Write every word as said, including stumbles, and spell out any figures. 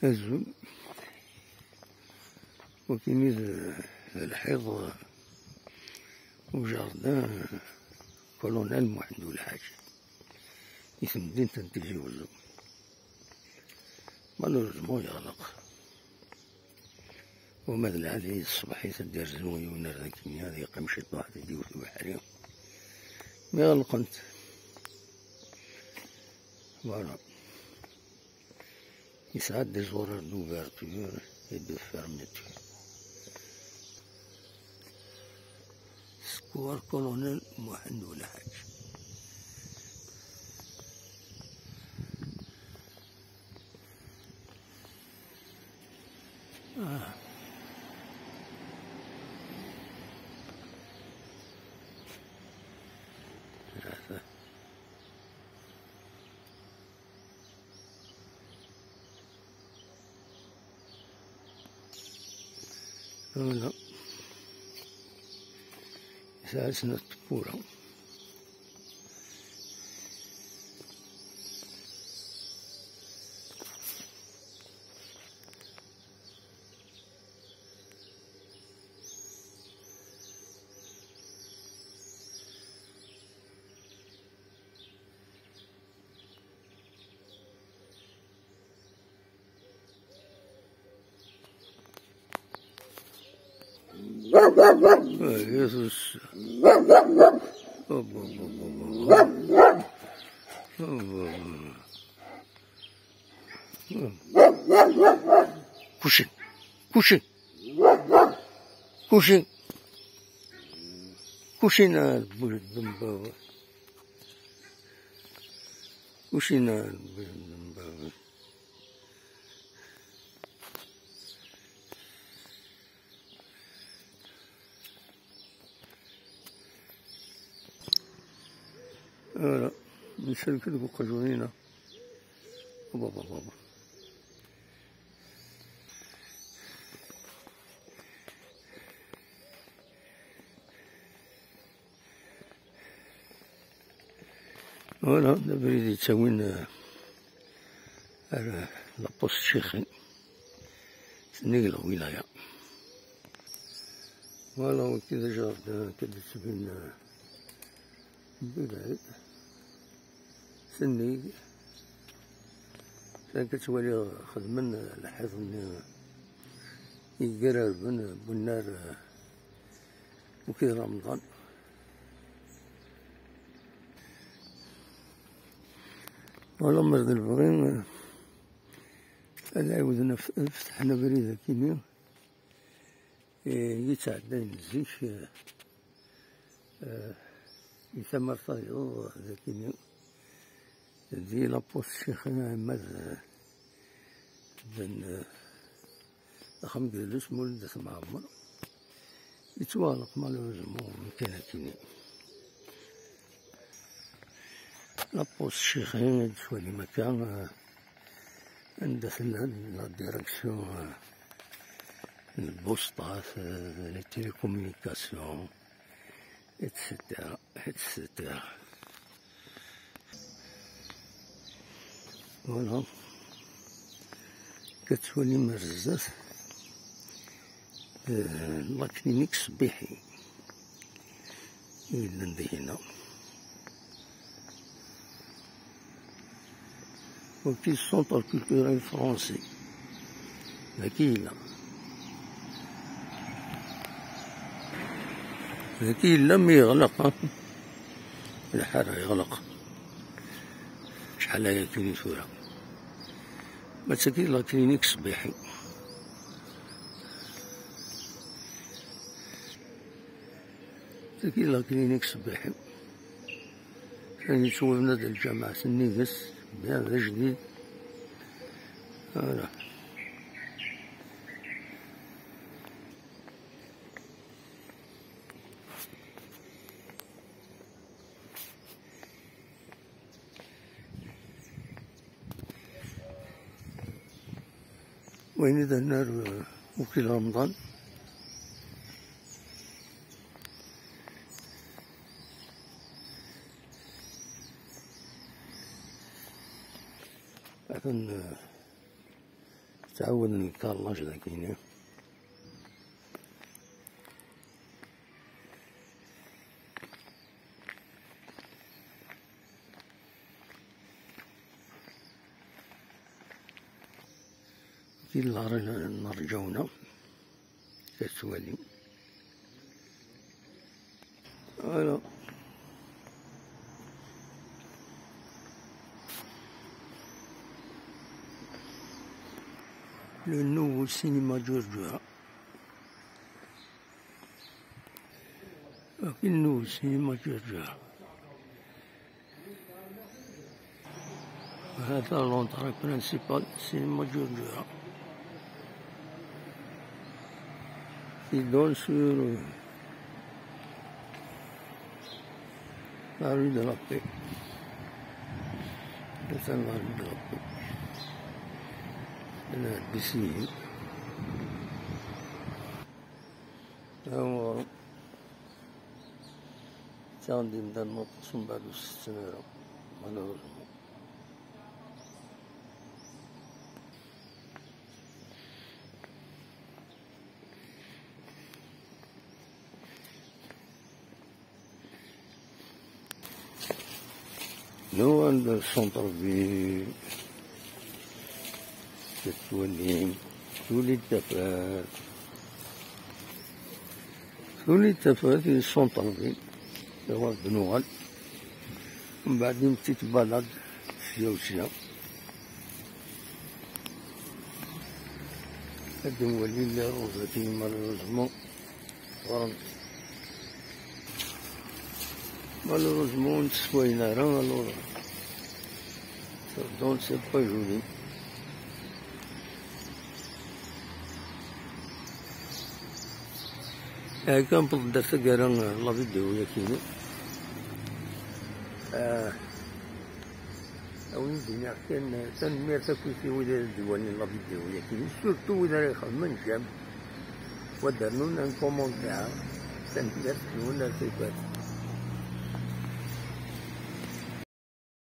Azul. Wakini d, d lḥiḍ ujardin Colonel Muḥend Ulḥaǧ i temdint n Tizi Uzzu. Malheureusement yeɣleq. Uma d lɛali ṣṣbeḥ-is ad d-irzu yiwen ar dagi, ad yeqqim ciṭuḥ, ad d-iwet ubeḥri. Mi ɣelqent. Voilà. Yesɛa des horaires d'ouverture et de fermeture. Square Colonel Muḥend Ulḥaǧ. Ah. Voilà. Yesɛa snat tewwura. Ah, Jesus. Kucing. Kucing. Kucing. Kucing. Ah, bu-, bu-, bu-, Kucing. Ah, bu-, bu-, bu-, Voilà. Nsellek deg uqjun-ina. Baba, baba. Voilà, d abrid yettawin, euh, ar, euh, la poste Cixi, sennig lwilaya. Voilà, wagi d ajardin, akka d-yettbin, euh, mebɛid. Sennig, kan ad twaliḍ xedmen, euh, lḥiḍ-nni, euh, yeggararben, euh, bunnar, euh, Ukid Remḍan. Wala mer d lebɣi, ad ɛiwden af-, fetḥen abrid akini, eh, yettɛeddayen zik, eh, eh, i tama tayeḍ dakini, di la poste Cixi, ama d, d, Axxam n yidles Mulud At Mɛemmer yettwaɣleq malheureusement kan akini. La poste Cixi, ad twalim akka, eh, anda tella la direction, eh, n lbusṭa, eh, les télécommunications, et cetera, et cetera. Voilà. Ad twalim ar zdat, eh, la clinique Ṣebbiḥi i yellan dihin. Wagi centre culturel français. Dagi yella. Dagi yella mi yeɣleq, ha? Lḥal yeɣleq. Acḥal aya kini tura. Ma d tagi la clinique Ṣebbiḥi. Tagi la clinique Ṣebbiḥi. Kan yettwabna-d lǧameɛ sennig-s, bien d ajdid. Voilà. Wayen i d annar, uh, Ukil Remḍan. Atan, uh, Ttɛawaden lkarlaǧ dagi. Di lɛar n Rǧawna, tettwalim. Voilà. Le nouveau cinéma Djurdjura. Akin nouveau cinéma Djurdjura. Hada l'entrée principale, cinéma Djurdjura. Il donne sur, euh, la rue de la Paix. C'est la rue de la Paix. La B C I. Alors, ttaɣen-d imdanen aṭas, mbeɛd ur setten ara, malheureusement. Nuɣal ar centre-ville, tettwalim, tuli-d tafat. Tuli-d tafat di centre-ville, nuɣal d nuɣal. Mbeɛd une petite balade, sya u sya. Ad nwali les roses-agi, malheureusement. Ffɣent. Malheureusement, ur ttesswayen ara, alors, donc, c'est pas joli. Akka, newweḍ-d ar taggara n la vidéo-yagi. Ah, a wen-d-iniɣ kan, tanemmirt akkit i wid ara d-iwalin la vidéo-yagi, surtout wid ara ixedmen j'aime, wa d-rnun un commentaire. Tanemmirt-nwen ar taggadt.